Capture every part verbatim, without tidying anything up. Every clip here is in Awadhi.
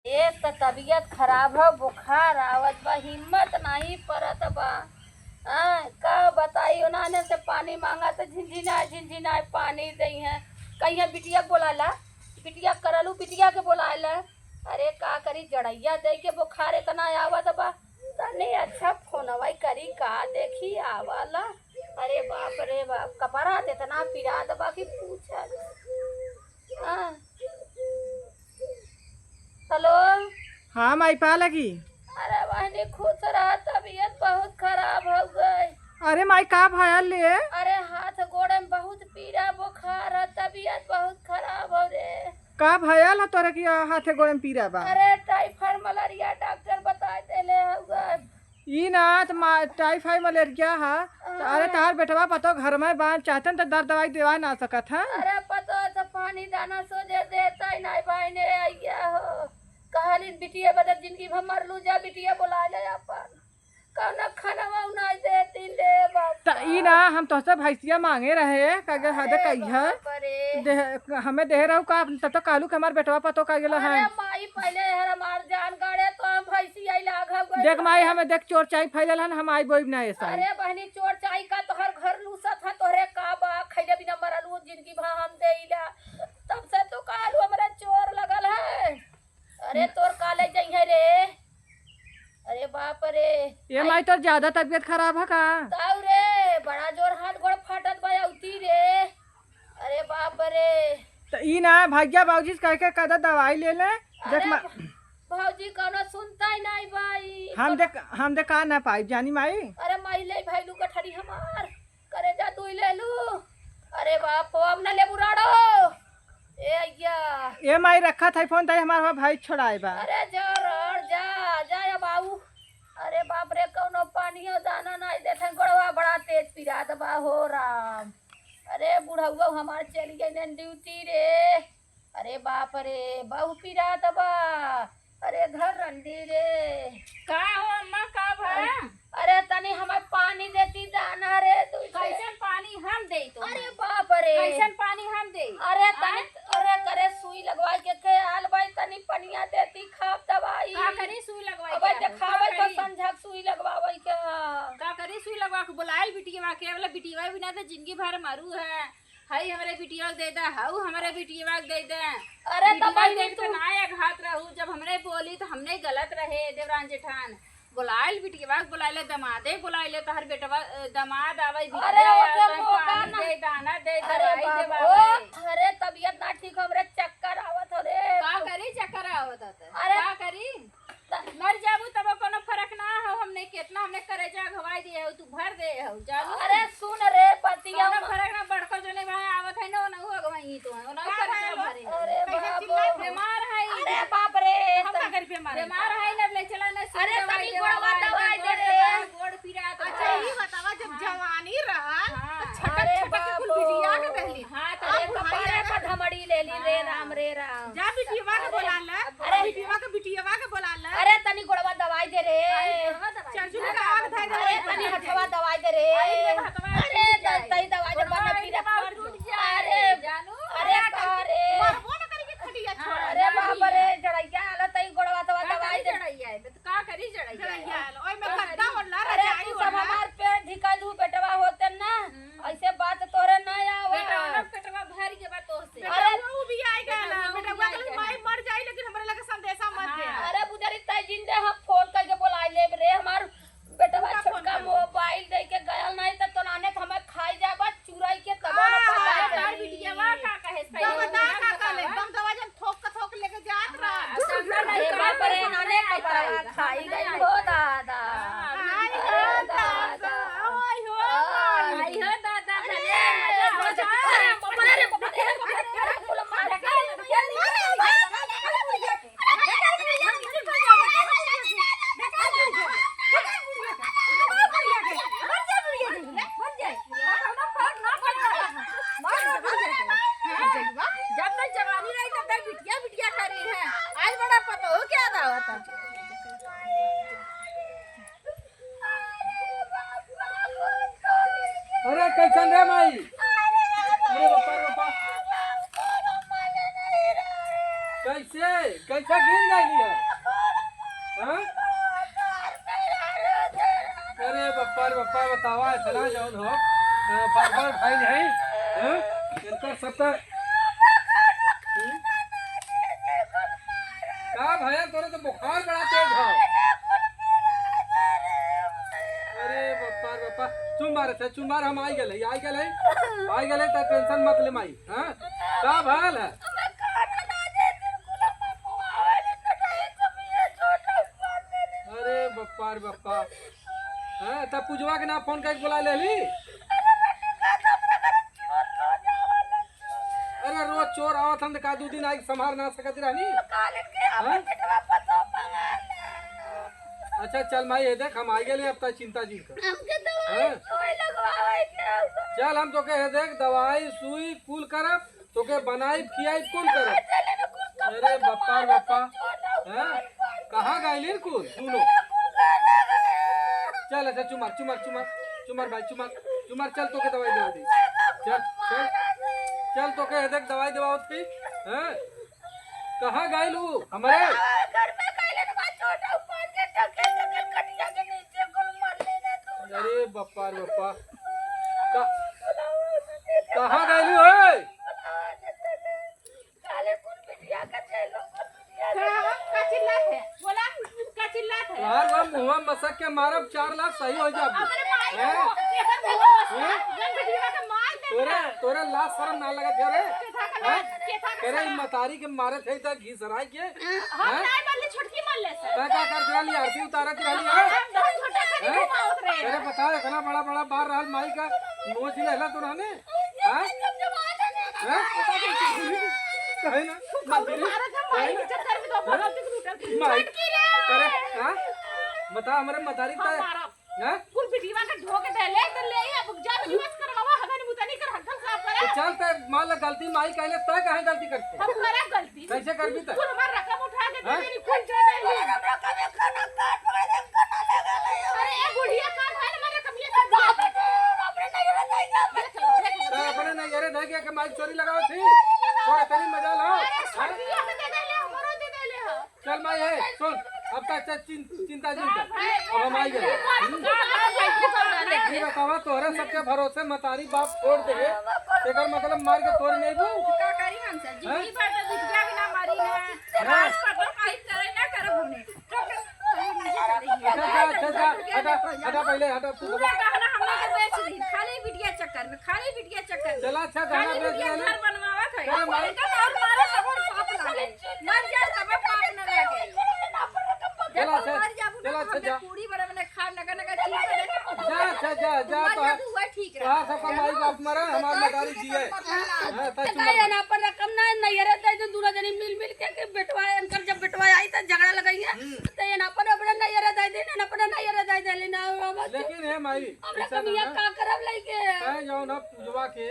एक त तबियत खराब है, बुखार आवत बा, हिम्मत नहीं परत बा। हाँ, का बताई, ओनाने से पानी मांगा त झिनझिनाए झिनझिनाए पानी दई है। कहिया बिटिया के बोलाला, बिटिया करलू, बिटिया के बोलाला। अरे का करी, जड़ैया दे के बुखार इतना आवत बा। तनी अच्छा फोनवा करी, का देखी आवाला। अरे बाप रे बाप, कपड़ा त इतना पिरात बा कि पूछा। हाँ। हेलो। हाँ माई, पा लगी। अरे बहनी खुश रहा, तबियत बहुत खराब हो गई। अरे माई, का भयल ले? अरे हाथ गोड़े में बहुत पीरा, बुखार है, तबियत बहुत खराब हो रे। का भयल है तोरे की हाथे गोड़े में पीरा बा? अरे टाइफाइड मलेरिया डॉक्टर बता देले हउआ। ई ना त मा-, टाइफाइड मलेरिया हा। त अरे हाँ। तहार बेटवा पतो घर में बा, चाहतन त दर दवाई देवा ना सकत है। अरे पतो त पानी दाना सोझे देता ही नहीं भाई ने आइया हो। कहलिन बिटिया बदर जिंदगी भर मरलू जा, बिटिया बोला ले अपन। कौनो खाना वाऊ नहीं देती ले बाबा। त ई ना हम तोहसे भैंसिया मांगे रहे, कहे हद अरे कही है। बाप रे। दे, हमें दे रहू का, तब तो कालू के हमार बेटवा पतो का गेलो अरे है। माई पहले हर हमार जान गाड़े तो हम भैंसिया ही लाग हो गए। देख माई, हमें देख चोर चाई फैलल हन, हम आई बोइब ना ऐसा। अरे बहनी चोर चाई का तोहर घर लूसत है, तोहरे का बा, खैले बिना मरल वो जिंदगी भा हम देइला। तब से तो कालू हमरा चोर लगल है। अरे तोर का ले जइहे रे। अरे बाप रे। ए माई, तोर ज्यादा तबियत खराब है का? ताऊ रे, बड़ा जोर हाथ गोड़ फाटत बा अउती रे। अरे बाप रे। त ई ना भैया बाबूजी से कह के कदा दवाई ले ले। देख अरे मा- भौजी कौनो सुनता ही नहीं भाई। हम देख, हम देखा ना पाई जानी माई। अरे माई ले भैलू कठरी हमार। करेजा तू ही ले लू। अरे बाप हो, अब ना लेबू राड़ो। ए अइया। ए माई, रखा था फोन, ताई हमार भाई छोड़ाए बा। अरे जा राड़ जा, जा या बाऊ। अरे बाप रे, कौनो पानियो दाना नहीं देत है, गोड़वा बड़ा तेज पिरात बा हो राम। अरे बुढ़ौआ हमार चली गई ड्यूटी रे। अरे बाप रे, बहु पिरात बा। अरे घर रंडी रे। का हो अम्मा, का भा? अरे तनी हमें पानी देती दाना रे, तू से। कैसन पानी हम देई तो? अरे बाप रे। कैसन पानी हम देई? अरे तनी, आय? अरे करे सुई लगवा के, के आल बाई, तनी पनिया देती, खाब दवाई। का करी सुई लगवाई अबे के? देखावे का तो करी? संझा के सुई लगवावे के ह। का करी सुई लगवा के? बोलाइल बिटिया के, बोला बिटिया भी ना दे, जिंदगी भर मरू है। हई हमरे बिटिया के दे दे, हऊ हमरे बिटिया के दे दे। अरे, त बिटिया बहिनी देख के तू ना एक हाथ रहू, जब हमरे बोली त हमने गलत रहे, देवरान जेठान। बोलाइल बिटिया के, बोलाइले दमादे, बोलाइले तहर बेटवा, अ, दमाद आवे, अरे, बिटिया ओके आवे, मौका पानी ना। दे, दाना दे, अरे दवाई बाप, दे, ओ, बाबा। अरे, तबियत ना ठीक, हमरे चक्कर आवत हो रे। का करी चक्कर आवत है त? अरे, का करी? त- मर जाबू तब कोनो फर्क ना हो, हमने केतना हमने करेजा घवाई दिए हो, तू भर दे हो, जानू। अरे सुन रे पतिया कोनो म- फर्क ना, बड़को जने भाई आवत है ना, ओनहु अगवाई तो है, ओनहु का करेजा भरे। अरे कैसे बाबू। चिल्लात है? बीमार है। अरे बाप रे, हम का तन- करी बीमार है? बीमार है ना, ले चला ना, सुई अरे दवाई तनी दे गोड़वा बाबा, दवाई दे गोड़ रे। दे, गोड़ पीरा तो अच्छा, बा। ई बतावा, जब हाँ। जवानी रहा, हाँ। तो छटक अरे छटक के कुल बाबू। बिटिया के दहली। हाँ, तो अरे अब बुढ़ाई कपारे रहा। पर धमड़ी ले ली रे, हाँ। राम रे राम। जा बिटिया के अरे, बोला ले। अरे। बिटिया के, बिटिया के बोला ले। अरे, तनी गोड़वा दवाई दे रे। काहे गोड़वा दवाई? चरचुन का आग धर दे। अरे, तनी हथवा दवाई दे रे। अरे, हथवा अरे, टूट जाए। तई दवाई दे, गोड़वा बना एक पीरा बार फट। टूट जाए, अरे, जानू। अरे, अरे, का रे? मरबो न करी के खटिया हाँ, छोड़। अरे, बाप रे, जड़ैया आला, तई गोड़वा दवा का दवाई करी दे। जड़ैया है? तो का करी जड़ैया? जड़ैया आला। ओए में का गद्दा करी? ओढ़ला, अरे, रजाई तू सब ओढ़ला। हमार पेट ढिका दू बेटवा होते ना। हम्म। ऐसे बात तोरे ना आवे। बेटवा ना पेटवा भर के बा तोर से। अरे, बेटवा उ भी आइ गया ना। बेटवा उ भी बेटवा आइ कहली, गया। "माई मर जाई, लेकिन हमरे लगे संदेशा मत दे।" हाँ। अरे, बुजरी, तै जिंदे हम फोन करके बोलाई लेब रे। हमार बेटवा उनका फोन छोटका करो। मोबाइल दे के गयल नहीं, त तोनाने त हमें खाई जाबा, चुराई के तब न हाँ, पता हाँ, चली। तार बिटिया बा का कहे से तब पहले ना उनका का कहले, बतावा। एकदम दवा जब थोक के थोक लेके जात हाँ, रहा। अब सामने ए नहीं बाप रे, करते, नाने सामने कपड़ा नहीं खाई गई हो दादा। हाँ, अरे अरे दादा। दादा। ओए हो, आई हो दादा, अरे, भले मजा हो अरे, जाए। अरे, बाप रे, बाप रे, बाप रे, बाप रे, बाप रे, बाप रे। जब तक जवानी रही, तब तक बिटिया, बिटिया करी है। आज बड़ा पतोह के याद आवत है। अरे, कैसन रे माई? अरे बापा, रे बापा। कैसे? कैसे गिर गई है? हाँ? अरे बप्पा रे बप्पा, बतावा, इतना जौन हो, अ, बार बार भाई नहीं, हाँ? इनका सबका, हम्म? का भैया, तोरे तो बुखार बड़ा तेज हो। अरे बप्पा रे बप्पा, चुप मारे थे, चुप मार, हम आई गए, आई गए, आई गए, तो टेंशन मत ले माई, हाँ? का भयल है? अरे बप्पा रे बप्पा। हाँ, तब पूजवा के ना फोन करके बुला लेली? अरे रोज चोर आवत हन, का दू दिन आइके संभार ना सकत रहनी? हाँ? अच्छा चल माई, ये देख हम आ गए, अब तक चिंता जिन कर। हमके दवाई हाँ? सुई लगवावे के है। चल हम तोके ये देख दवाई सुई कुल करब, तोके बनाई खियाई कुल करब। अरे बप्पा रे बप्पा, हैं? कहाँ गइली रे कुल? सुनो। चल अच्छा चुमार, चुमार, चुमार, चुमार भाई, चुमार, चुमार, चल तोके दवाई दवा दी। चल, चल, चल तोके ये देख दवाई दवा होती, हैं? कहाँ गइल उ? हमरे घर में गइले तो बा छोटा ऊपर के ढकेल ढकेल खटिया के नीचे कुल मर लेने तू। अरे बप्पा रे बप्पा। का-, कहाँ गइल उ, हे? काले कुल बिटिया का छेलो। का, का चिल्लात है? बोला, का चिल्लात है? यार, वो मुँहवा मसक के मारब, चार लाख सही हो जाब। अपने माई हैं? को, एकर मुँहवा मसक, हैं? जन बिटिया के मार दे। तोरे, तोरे लाज शरम ना लगत है रे? केथा का हैं? लाज, केथा का तेरे शरम? मतारी के मारे थे तो घिसराई के? हम हैं? नाहीं मरली, छोटकी मरले से। तै का करत रहली? आरती उतारत रहली, हैं? हम बहुत छोटे से हैं? घुमावत रहे। अरे बताओ, इतना बड़ा बड़ा बार रहल माई का नोच लेहला तो रहने? हैं? हैं? कहे ना? बाबू मारत है, माई कहे ना? के चक्कर में तो बहुत अधिक लूटल। माई छोटकी रे। अरे, हाँ? बता, हमरे मतारी हम का मारब। हैं? कुल बिटिया के ढो के देले, तो ले ही अब जा विश्वास करवावा, हगन मुतनी कर हगन साफ करे। तो चल, ते मान ला गलती माई कहले, तै काहे गलती करते? हम करे गलती। कैसे करबी तै? कुल हमार रकम उठा के दे हैं? देली, कुल दे देली। अरे, ए बुढ़िया का भाई, हमार रकम ये कर दिया। तै अपने नैहरे धइ के के माई चोरी लगावत थी। तोरा तनी मजाल हो। अरे, हैं? छोटकिया के दे देले, हमरो दे देले हो। चल माई, हे, सुन, अब तक चिं-, चिंता जिन कर। अब हम आई गए। ये बतावा, तोहरे सबके भरोसे मतारी बाप छोड़ देहे, एकर मतलब मार के तोड़ नहीं दू। का करी हम सब? हैं? जिंदगी भर तो बिटिया बिना मरी ना। हैं? आज खत्म कहीं करे ना करब हमने। अच्छा, अच्छा, अच्छा, हटा, हटा पहले, हटा, तू पूरा गहना हमने के बेच दी, खाली बिटिया चक्कर में, खाली बिटिया चक्कर में। चला, अच्छा, गहना खाली बेच बिटिया देले। घर बनवावत है। अरे माई। इनका तो और मारे तो और पाप लागे। मर जाए तबे पाप न लागे। चला, अच्छा, मर जाबू ना, चला, अच्छा, हमने जा। पूरी बने बने खाब, नगा नगा चीज बने। जा, अच्छा, जा, जा, मर तो जा, तू वही ठीक रहा। तोहार सबका माई बाप मरे, हमार मतारी जिए। हाँ, तो हाँ, तो चुप काहे मत। ना अपन रकम ना, नैहरे दे दे, दूनो जनी मिल मिल के, के बेटवा, इनकर जब बेटवा आई तो झगड़ा लगाई है। हम्म। तो ये ना अपन अपने नैहरे दे दे, ना अपने नैहरे दे दे, ना बाबा। लेकिन हे माई, हम ऐसा रकम ना या ना। का करब लइके? तै जाओ ना पूजवा के,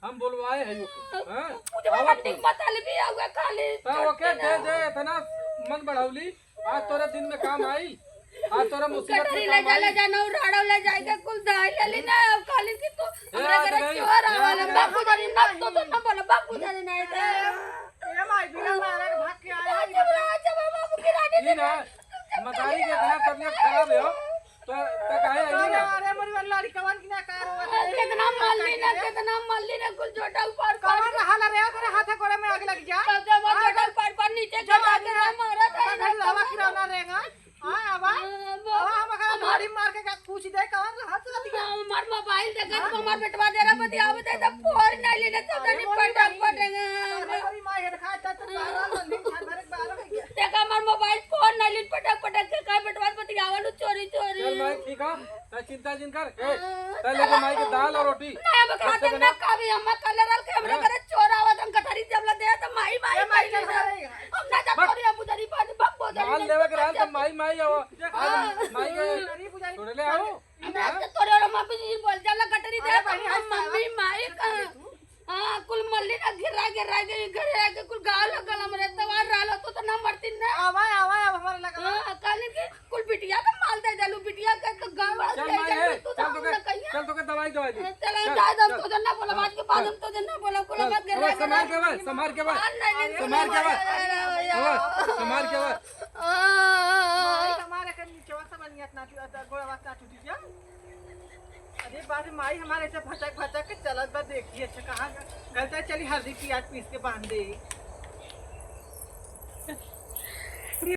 हम बोलवाए है यो। हाँ? पूजवा आवत नहीं है। बता ले भी आउगा खाली। तै ओके दे दे, इतना मन बढ़ौली। आज तोरे दिन में काम आई, आज तोरे मुसीबत में गठरी ले काम जा, आई। ले जा, ना उराड़ो ले जाएगा, कुल दाई ले ली ना, अब खाली कि तू ए, हमरा आज घरे गई, चोर ए, आवाला, आज गई। बाबू जानी ना, तो, तो ना बोला, बाबू जानी ना, इधर। ए माई, बिना मारे के भाग के आया, अच्छा, अच्छा, बाबू की रानी ई ना, मतारी के इतना तबीयत खराब है, तो, तो काहे आई ना? अरे, मरी वाली लड़कवन की ना कार हुआ था। कितना मल्ली ना, कितना मल्ली ना, कुल झोटा उपाड़, उपाड़ कमर के। रहा ना रे, तेरे हाथे गोड़े में आग लग जा। सब जब हाँ, झोटा उपाड़, उपाड़ नीचे जब गिरा, आगे गिरा, मारा था, अच्छा, घड़ी हवा गिरा ना रहेगा। हाँ, आवा। हाँ, आवा, हम अगर हमार गाड़ी मार के का पूछ दे, कौन रहा तो दिया? हमार मोबाइल देखा, हाँ? तो हमार बेटवा दे रहा, बतियावत है, तब फोन नहीं लेना, तो अरे, नहीं मोरी पटक, नहीं। पटक। अरे, मोरी माँ, हेर खा, तो, तो, तो, तो, तो, नहीं, घर भर एक बार हो गया। देखा, हमार मोबाइल फोन नहीं लेन, पटक, पटक के का बेटवा बतियावल चोरी, चोरी। चल माई, ठीक है, तै चिंता जिन कर। ए, तै लेके माई के दाल और रोटी। नहीं, हम घर से बना। ना खाबी, हम कल रल के हमरे हैं? घरे चोर आवत, हम गठरी जब ला दे, तो माई, माई, ए, माई, माई, चल, माई। अरे। हम ना जा तोरी अब उधरी बात, बाप को उधरी माल नहीं लेवे के रहल, पता तो माई, माई आओ। आज हाँ। माई के छोड़ले आओ। हम ना जा तोरे और मम्मी जी बोल, जाला गठरी दे, अरे, तो बहिनी, हम मम्मी, माई का। हाँ, कुल मल्ली ना गिरा, गिरा के, गिरा के कुल गाँव लगल हमरे, तवार रहल तो, तो ना मरती ना। आवा, आवा, अब हमारे लगा। हाँ, कहली कि कुल बिटिया के माल दे देलू, बिटिया के तो गाँव वाला चल दे माई, देलू, ए, तू तो चल हम तोके, ना कहिया। चल तोके दवाई, दवाई दे। चल, चल, जा, जा, चल। तो ना बोला, हाँ, बात के हाँ। हम तो दिन ना बोला, कुल चल, मत कर अब रहा, संभाल के कर बस, संभाल के बस। मार नहीं, नहीं, संभाल के बस। अरे, अरे, अरे, अब संभाल के बस। आ, माई हमारे के नीचवा से बनियत ना टूटा, गोड़वा ना टूटी जा। अरे बाप रे, माई हमारे ऐसे भटक भटक के चलत बा, देखिए अच्छा कहाँ ग-, गलता चली हल्दी प्याज पीस के बांध दे।